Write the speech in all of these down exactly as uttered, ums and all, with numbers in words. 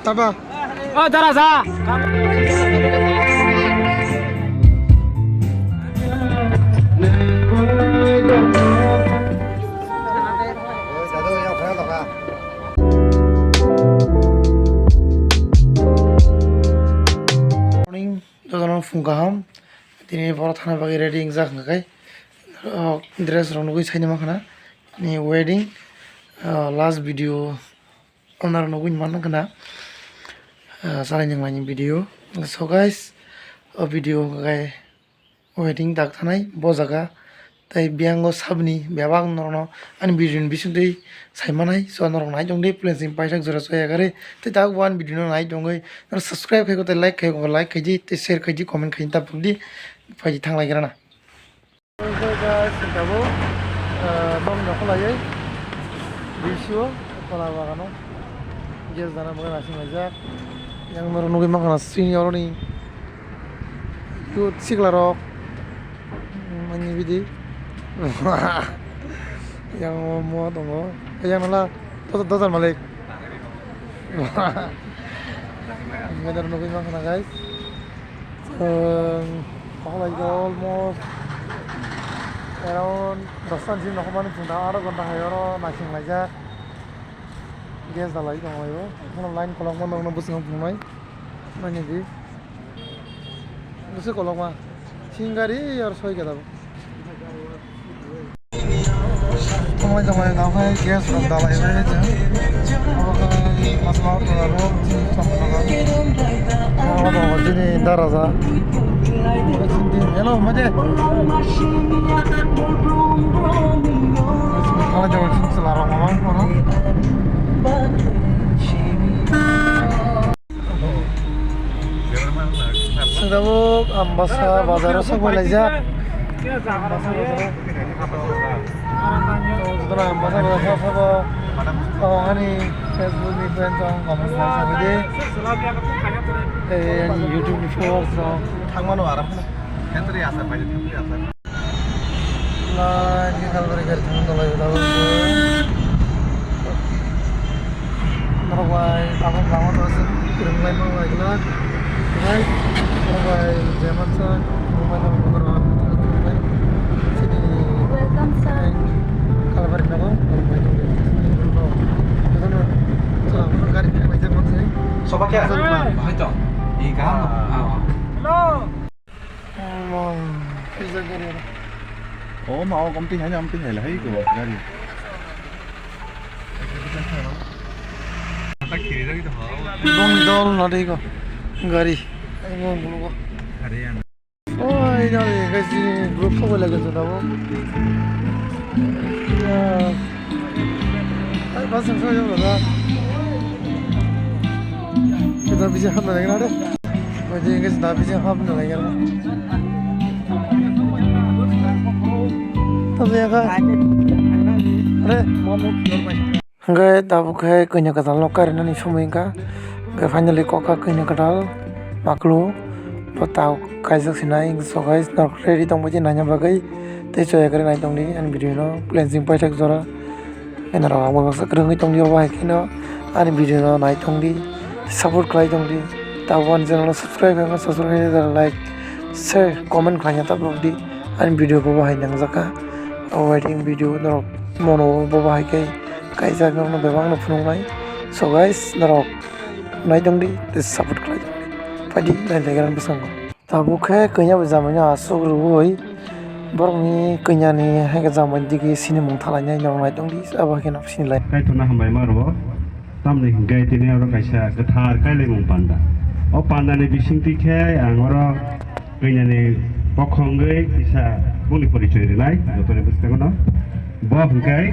Taba. O dara sa. Morning, jotono phung kaham. Tini boro thana bagwi ready wngjak hwnkhe, o, dress rok nugwi saini mankha na. Ni wedding, o, last video. Onaro nugwi manna gana, ah, salai nang laini video. So guys, o video hwnkhe wedding dak thanai bo jaga. Tei biyango sabni bebak norokno ani video ni bisingtwi sai manai. So norok nai tongdi, please paithak jora soya gari. Tei tabuk bo ani video no nai tongwi norok subscribe khai ko tei like khai ko, like khaidi tei share khaidi, comment khaidi, ta pukdi phaidi thanglai grana. Guys, tabuk, ah, bang nokho laiwi bisio kola bagano gas dana bagwi nasing laijak. Yang norok nugwi mankha na sini oroni youth sikla rok, mm, ani bidi. Yang mo tongo, yang nala dodol malik. Weather nugwi mankha na guys. Chwng almost around dosta ni simi nokho mani chwng da aro gonta hai oro naising laijak. Gas dalai tongo line kolokma nokno bwskango phunuknai. Naini di. Bwswk kolokma. Singari aro soi khe tabuk. Tongmai tongmai nang khe gas rok dalai bai chwng. Abo khe masla oro chini tongmani. Abo tongo chini daraja. Hello, maje. Tongmai tongmai chini chwla rok mamang kono. Sengdabuk Ambasa bazaro sok bai laijak. Jotono Ambasa bazaro sok sabo. Tong ani Facebook ni friend tong comment lai sabai di. Tei ani YouTube ni followers tong. Thangmano aram. Line khe Kalbari gari thangna dalai o tabuk. Norok bai tabuk lama o se kwrwng lai ma bai glak. Right? Norok bai jemansa norok bai tabuk norok bai sini Kalbari nogo norok bai tabuk. Jotono chwla gari thang lai jak manse. Soba kya? Bahai to. Di kaham. Hello. Omo, pizza gari aro. O ma, o komti hai, komti hai, hai ko gari. Bong dol na dei ko gari. Omo bulugo. Oi, dol, guys, ini group ko boleh ke sudah, Bong. Ya. Hai, bas yang saya berapa? Kita bisa hamil lagi, ada? Baje engage da bisi hap na lai gana. Tabe ya ka. Re. Hingke tabuk khe kanya kwtal no karinani somoi wngkha. Hingke finally kokha kanya kwtal maklu. Bo tao kaijak sinai, so guys, norok ready tongbaidi naina bagwi. Tei choya kwrwi nai tongdi ani video no. Cleansing paithak jora. Norok ang bai baksa kwrwngwi tongdi, obo hai kheno ani video no nai tongdi, support khlai tongdi. Tabuk ani channel no subscribe khaima subscribe khlai, like, share, comment khlaina ta phunukdi. Ani video bo bahai nangjakha. O wedding video norok mono bo bahai khe kaijak norokno bebak no phunuknai. So guys, norok nai tongdi tei support khlai tongdi. Phaidi nai tongdi ani bwskango. Tabuk khe kanya bo jamani aswk rwui borokni kanyani hai khe jamani digi sinimung thalainai norok nai tongdi, abo hai kheno sinilai. Kaitorno hambai ma rwo, tamni hwnkhe tini oro kaisa kwthar kailaimung panda. O pandani bisingtwi khe ang oro kanyani pokhongwi kisa boni porichoi rwnai jotoni bwskango no. Bo hwnkhe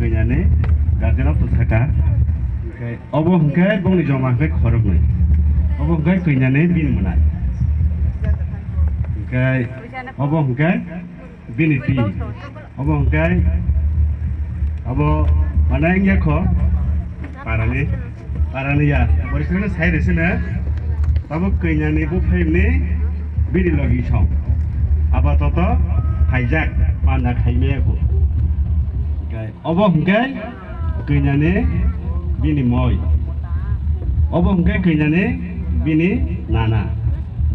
kanyani guardian of the saka. Hwnkhe Obo hwnkhe bongni joma hwnkhe khoroknwi. Obo hwnkhe kanyani bini mwnai. Hwnkhe obo hwnkhe bini pi. Obo hwnkhe abo mane wngya kho parani, parani ya. Borikhano sai rwsino tabuk kanyani buphaimni bini logi song. Abo toto khaijak panda khaimaya kho. Hwnkhe obo hwnkhe Kwinyani bini moi. Obo hwnkhe kwinyani bini nana.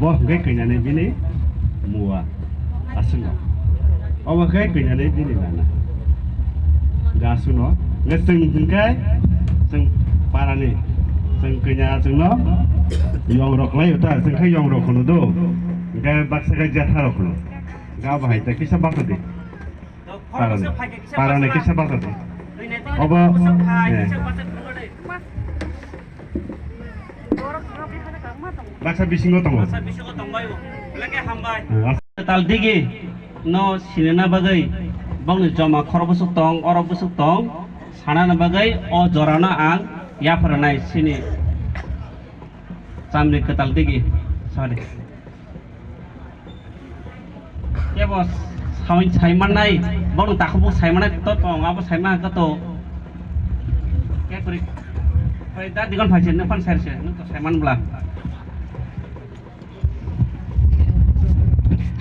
Bo hwnkhe kwinyani bini mua. Aswkno. Obo khe kwinyani bini nana. Gasuno. Hwnkhe chwng hwnkhe chwng parani. Chwng kwinya chwngno yong rok lai uta. Chwng khe yong rok hwno do. Hwnkhe baksa khe jetha rok hwno. Ga bahai ta kisa baksa di. Parani, parani kisa basa di. Obo, eh. Basa bisingo tongo. Eh, as- Tal digi no sinina bagwi bongni joma khoro bwswk tong, oro bwswk tong, sanana bagwi o jorano ang yapharnai sini chamni kwtal digi. Sorry. Kebo sawi-, saimannai, borok takhuk buk saimannai to tong, abo saima hwnkhe to. Kekuri. Oi, da digon phaise, nokhan sairse, nokto saiman bla.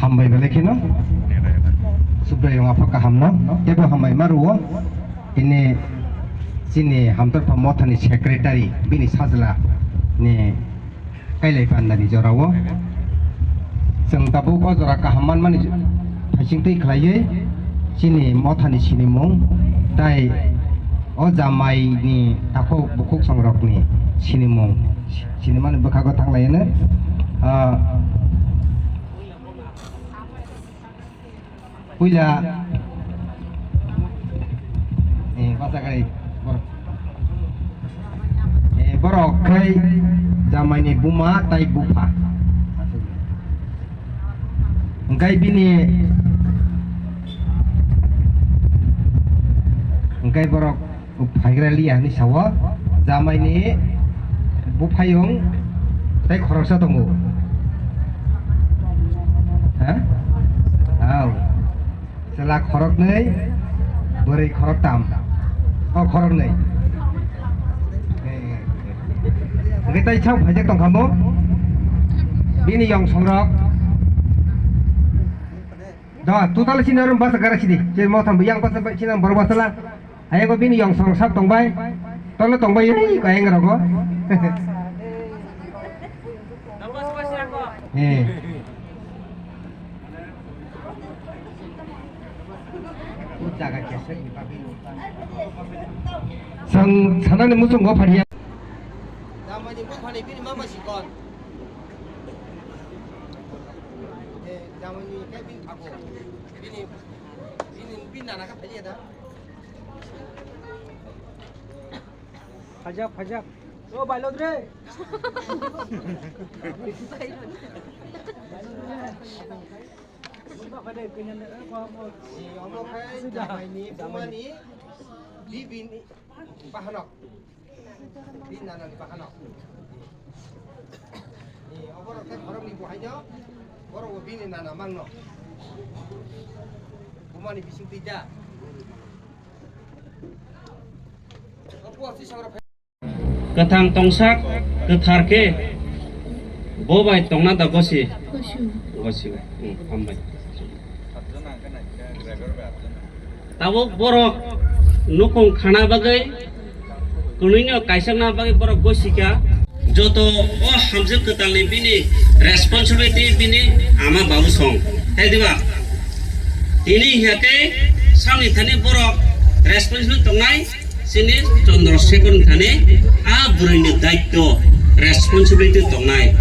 Hambai belai kheno. Subraiyung apha kahamno, kebo hambai ma rwo. Ini chini Hamtorpha mothani secretary, bini sajla ni kailai pandani jorao. Chwng tabuk o jora kaham manmani phaisingtwi khlaiwi chini mothani sinimung tai o jamaini takhuk bukhuk songrokni sinimung sinimani bwkhago thanglaino. Ah, Puila, eh, bachakai borok. Eh, borok khai jamaini buma tai bupha. Hwnkhe bini, hwnkhe borok Phaigra liya hinwi sao, jamaini buphayung tei khoroksa tongo. Ha? Au. Chwla khoroknwi, bwrwi khoroktam. O khoroknwi. Hwnkhe tei sao phaijak tongkhamu. Bini yong songrok. Da, total sini arum basa gara sidi. Je motham yang basa sini borok basa la. Ayang ko bini yong song sak tong bai. Tolo tong bai, ei, ko ayang rogo. Eh. Sang sana ni musung go pharia. Jamani bo phani bini mama sikon. Eh, jamani kai bini phago. Bini, bini, bini nana ka phalia da. Phajak, phajak. O, bailot re. Omo khai jamaini, bumani, bibini bahanok. Bini nanani bahanok. Ni oborok khe borokni buhaino, borokbo bini nana mangno. Bumani bising twi da. Kwthang tongsak kwthar khe bo bai tongna da gosi? Gosi. Gosi bai. Hmm, hambai. Tabuk borok nukung khana bagwi, kwnwino kaisakna bagwi borok gosi kha. Joto o hamjwk kwtalni bini responsibility bini ama babu song. Hai diba? Tini hiya khe samni thani borok responsible tongnai. Chini Chandra Shekhar ni thani a bwrwi ni daityo, responsibility tongnai.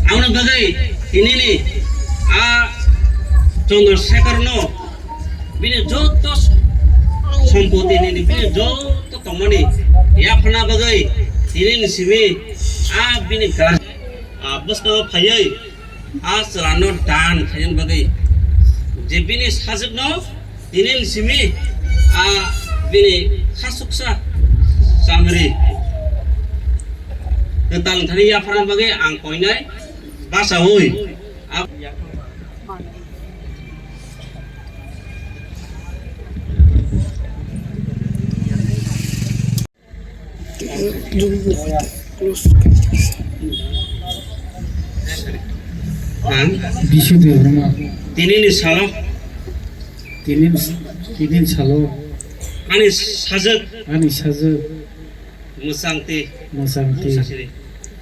Aboni bagwi tinini a Chandra Shekhar no bini joto sompoti nini, bini joto tongmani yaphana bagwi tinini simi a bini gra-, a bwskango phaiwi a chwlano dan khaina bagwi je bini sajwkno tini ni simi a bini khasuksa chamri kwtal thani yaphana bagwi ang koinai bachaui a Ang Bisu Debbarma. Tinini salo. Tinin, tinin salo. Ani sajwk. Ani sajwk. Mwchangtwi. Mwchangtwi. Mungsasiri.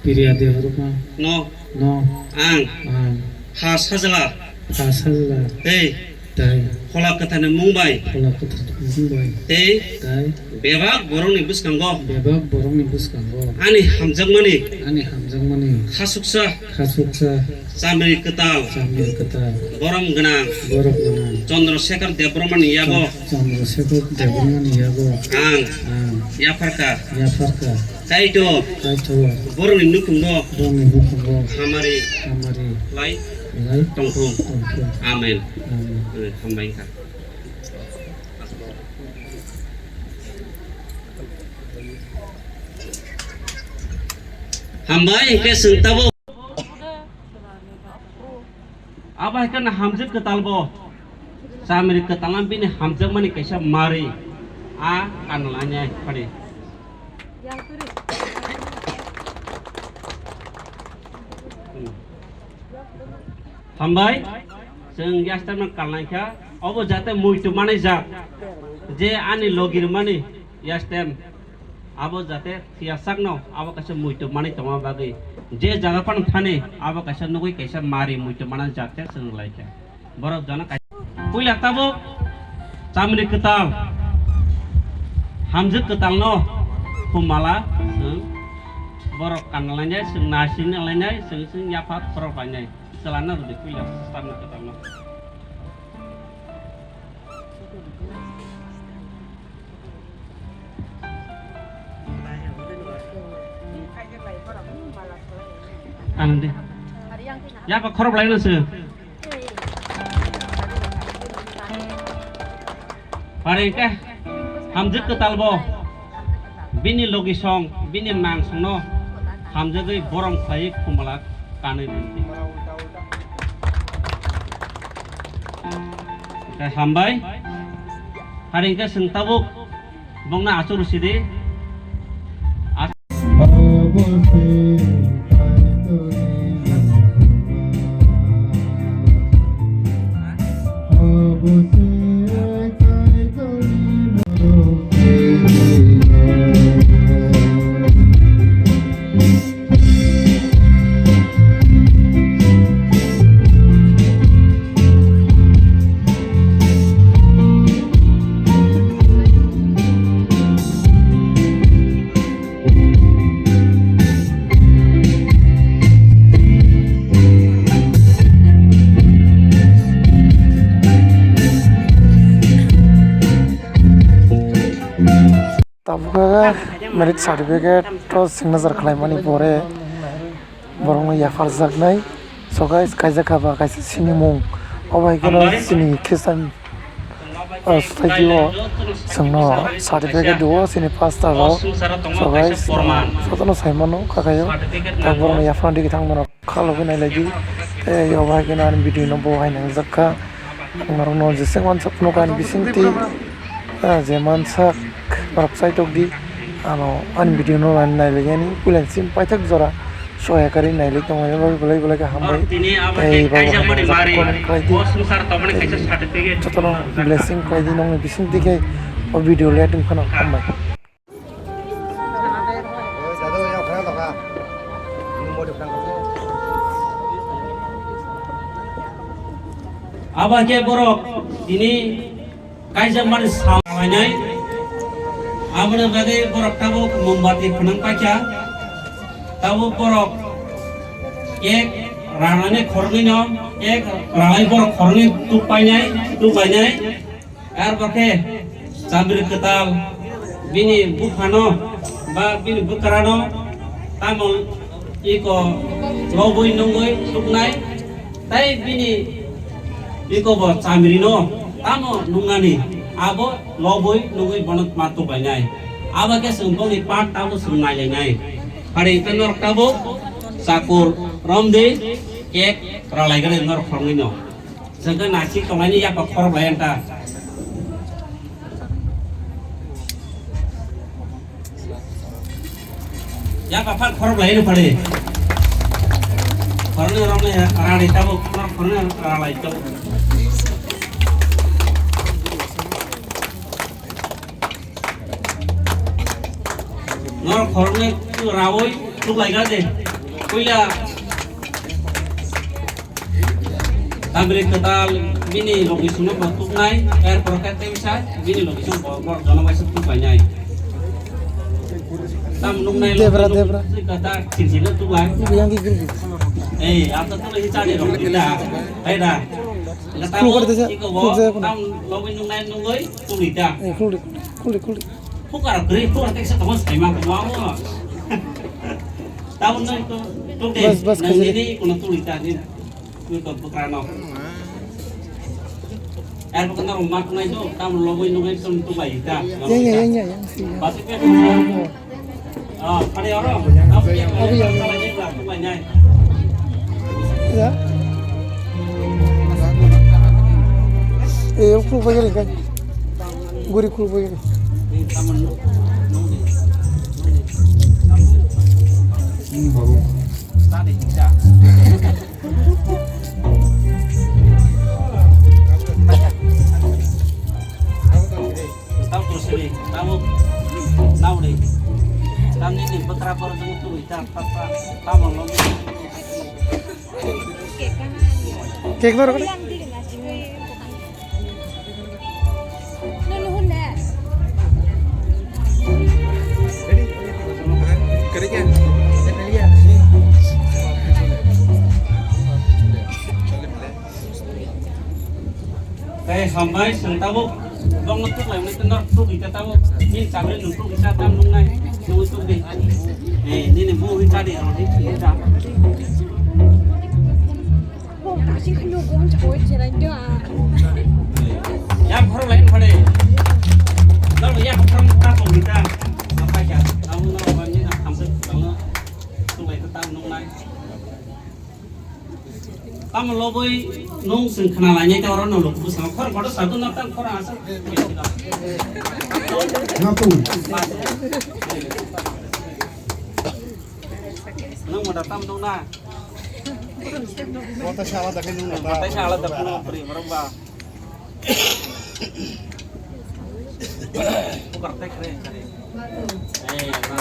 Piriya Debbarma. No. No. Ang. Ang. Ha sajla. Ha sajla. Tei. Tei. Phola kwtharni mung bai. Phola kwtharni mung bai. Tei. Tei. Bebak borokni bwskango. Bebak borokni bwskango. Ani hamjakmani. Ani hamjakmani. Khasuksa. Khasuksa. Chamri kwtal. Chamri kwtal. Borom gwnang. Borom gwnang. Chandra Shekhar Debbarmani yago. Chandra Shekhar Debbarmani yago. Ang. Ang. Yapharka. Yapharka. Kaitor. Kaitor. Borokni nukhungo. Borokni nukhungo. Hamari. Hamari. Lai. Lai. Tongthung. Tongthung. Amen. Amen. Eh, hambai wngkha. Hambai, hwnkhe chwng tabuk. Abo hai kheno hamjwk kwtal bo. Chamri kwtal no bini hamjakmani kaisa mari. A kanlanya phari. Hmm. Hambai, chwng yastem no kalnai kha, obo jate muitu manai jak, je ani logi rwmani yastem, abo jate thiyasakno abo kaisa muitu manai tongma bagwi, je jaga phano thani abo kaisa nugwi kaisa mari muitu manai jak khe chwng lai kha. Borok jana kai-, puila tabuk chamri kwtal, hamjwk kwtal no humala chwng borok kanna lainai, chwng nasing lainai, chwng chwng yapha khorok lainai. Chwla no rwdi puila chamri kwtal no. Ang de. Yapha khorok lai no se. Pare ke hamjwk kwtal bo. Bini logi song, bini mang song no hamjagwi borom khlai khumala kanwi rwdi. Khe hambai. Hari hwnkhe chwng tabuk bongno achuk rwsidi. Tabuk khe marriage certificate o signature khlaimani pore borokno yapharjaknai. So guys, kaijak kha ba kaisa sinimung. Obo hai kheno chini Christian, ah, society o chwngno certificate rwo chini pastor rok. So guys, jotono sai mano kakayo. Tak borokno yapharna digwi thang mano. Khalogwi nailai di. Tei obo hai kheno ani video no bo hai nangjak kha. Ang norokno jeswk mansak phano ani bisingtwi, ah, je mansak norok chaitok di. Ano ani video no nailai yani puila sim paithak jora soya kari nailai tongmani bagwi belai belai khe hambai. Tei babo hai nangjak comment khlai di. Tei jotono blessing khlai di nongni bisingtwi khe o video le tong phano hambai. Abo khe borok tini kaijakmani sal lainai. Aboni bagwi borok tabuk mombati phwnang paikha. Tabuk borok cake ranaini khoroknwino cake ranai borok khoroknwi tuk painai, tuk lainai. Arbo khe chamri kwtal bini buphano ba bini bwkrano tamo iko lobwi nungwi tuknai, tei bini iko bo chamrino tamo nungnani abo lobwi nungwi bono ma tuklainai. Abo khe chwng boni part tamo chwng nailainai. Hari khe norok tabuk chakur romdi cake ralaigani norok khoroknwino. Jengke nasik tonglaini yakpa khorok lai anta. Yakpa phak khorok lai no pare. Khoroknwi roknwi rani tabuk khorok khoroknwi ralai tabuk. Norok khoroknwi rawi tuklaikha de. Puila tabri kwtal bini location no bo tuknai, er por khe tei bisa bini location bo, bo jono bai se tuklainai. Tam nuknai Debra, location debra. Kwtal chinchino tuklai. Yang gigir gigir. Ei, ata tulo hi chani rok kita. Hai da. Khuluk kari desa, iko bo, khuluk saya pun. Tam lobi nuknai nungoi tuklita. Eh, khuluk, khuluk, khuluk. Phukar kwrwi phukar kaisa tongma saima kwbangma. Tabuk no to, to de. Bas, bas, nang khajali. Nini kono tuli ta ni. Ni to bwkra no. Ar bwkra no mak nai to, tam loboi no ngai to, to bai ta. Yang, yang, yang, yang, yang, si, yang. Bas ke. Ah, kare oro. Abi, abi. Tabuk bai nai. Ya. Eh, khuluk bai gari kan. Guri khuluk bai gari. Hmm, baru. Tamo sini, tamo, tamo ni. Tamo ni, ni putra por tu tu ita, ta, ta, tamo lo. Cake no rokle. Tei hambai chwng tabuk bongno tuklaimani tei norok tugwi ta tabuk. Nini chagri nwng tugwi cha tam nungnai, nungwi tugdi. Eh, nini bu wi chadi rw di, tugwi cha. Yak khorok lain phade. Norok yak khorok ta tugwi ta. Napai kha, tabuk norok nini hambai chwngno tuklai ta tam nungnai. Tamo loboi nung chwng khna lainai ta oro no lok bwskango khor kotor sa dun tang khor asa. Ngaku. Nung moda tam nung na. Kota sala dakhe nung na. Kota sala dakhe nung pri maramba. Bukan tek re. Eh, apa?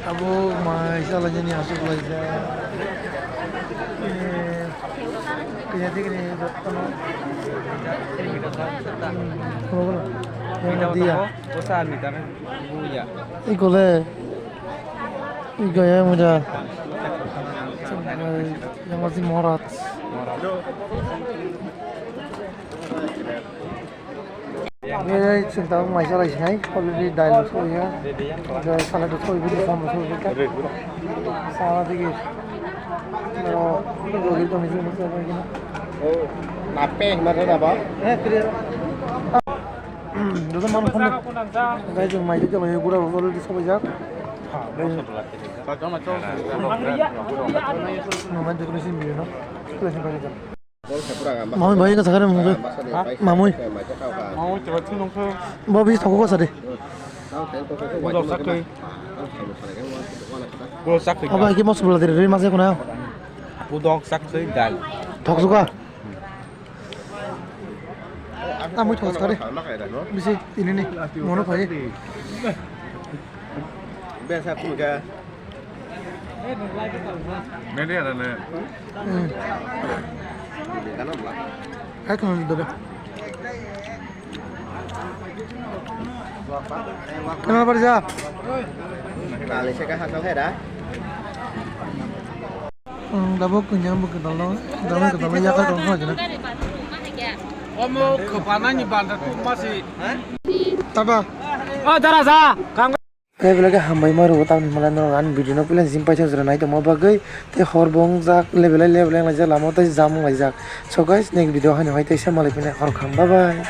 Abo mai salainani aswk laijak. Eh, kaya dikini jotono. Kono kono. Yang dia. Ikole. Ikaya muda. Yang masih morat. Ei, chwng tabuk mai chalai sinai, already dail soi ya. Jai salad soi, bini sam soi ya. Salad digi. Aro, roti tong sini, sini, sini. Nape, hima rena ba? Eh, clear. Joto man phone. Guys, chwng mai chalai, gura already soi jak. Nang man jukni sini, no? Chalai sini, pai jak. Mamui bai ka sakare mungke. Ha? Mamui. Mamui coba sih nungke. Bo bisi thoko ka sari. Budok sakri. Budok sakri. Aba iki mos bela diri mase kuna. Budok sakri dal. Thok suka. Amui thok sakare. Bisi ini nih. Mono pai. Biasa aku udah. Media dan. Hmm. Hai, kamu dulu. Kenapa, Pak Rizal? Kali saya kasih tahu ya, dah. Hmm, dah buku nyamuk ke dalam, dalam ke dalam ya kan, kamu aja, nah. Omo, kepala ni bandar tu masih. Tapa. Oh, darah sah. Kang. Tei belai khe hambai ma rwo, tamni hwnba norok ani video no puila jim paithak jora nai tongma bagwi, tei hor bo wngjak, lebelai lebelai wngjak, lama o tei jam wnglaijak. So guys, next video haino hai teisa malai phina khoroktham, bye bye.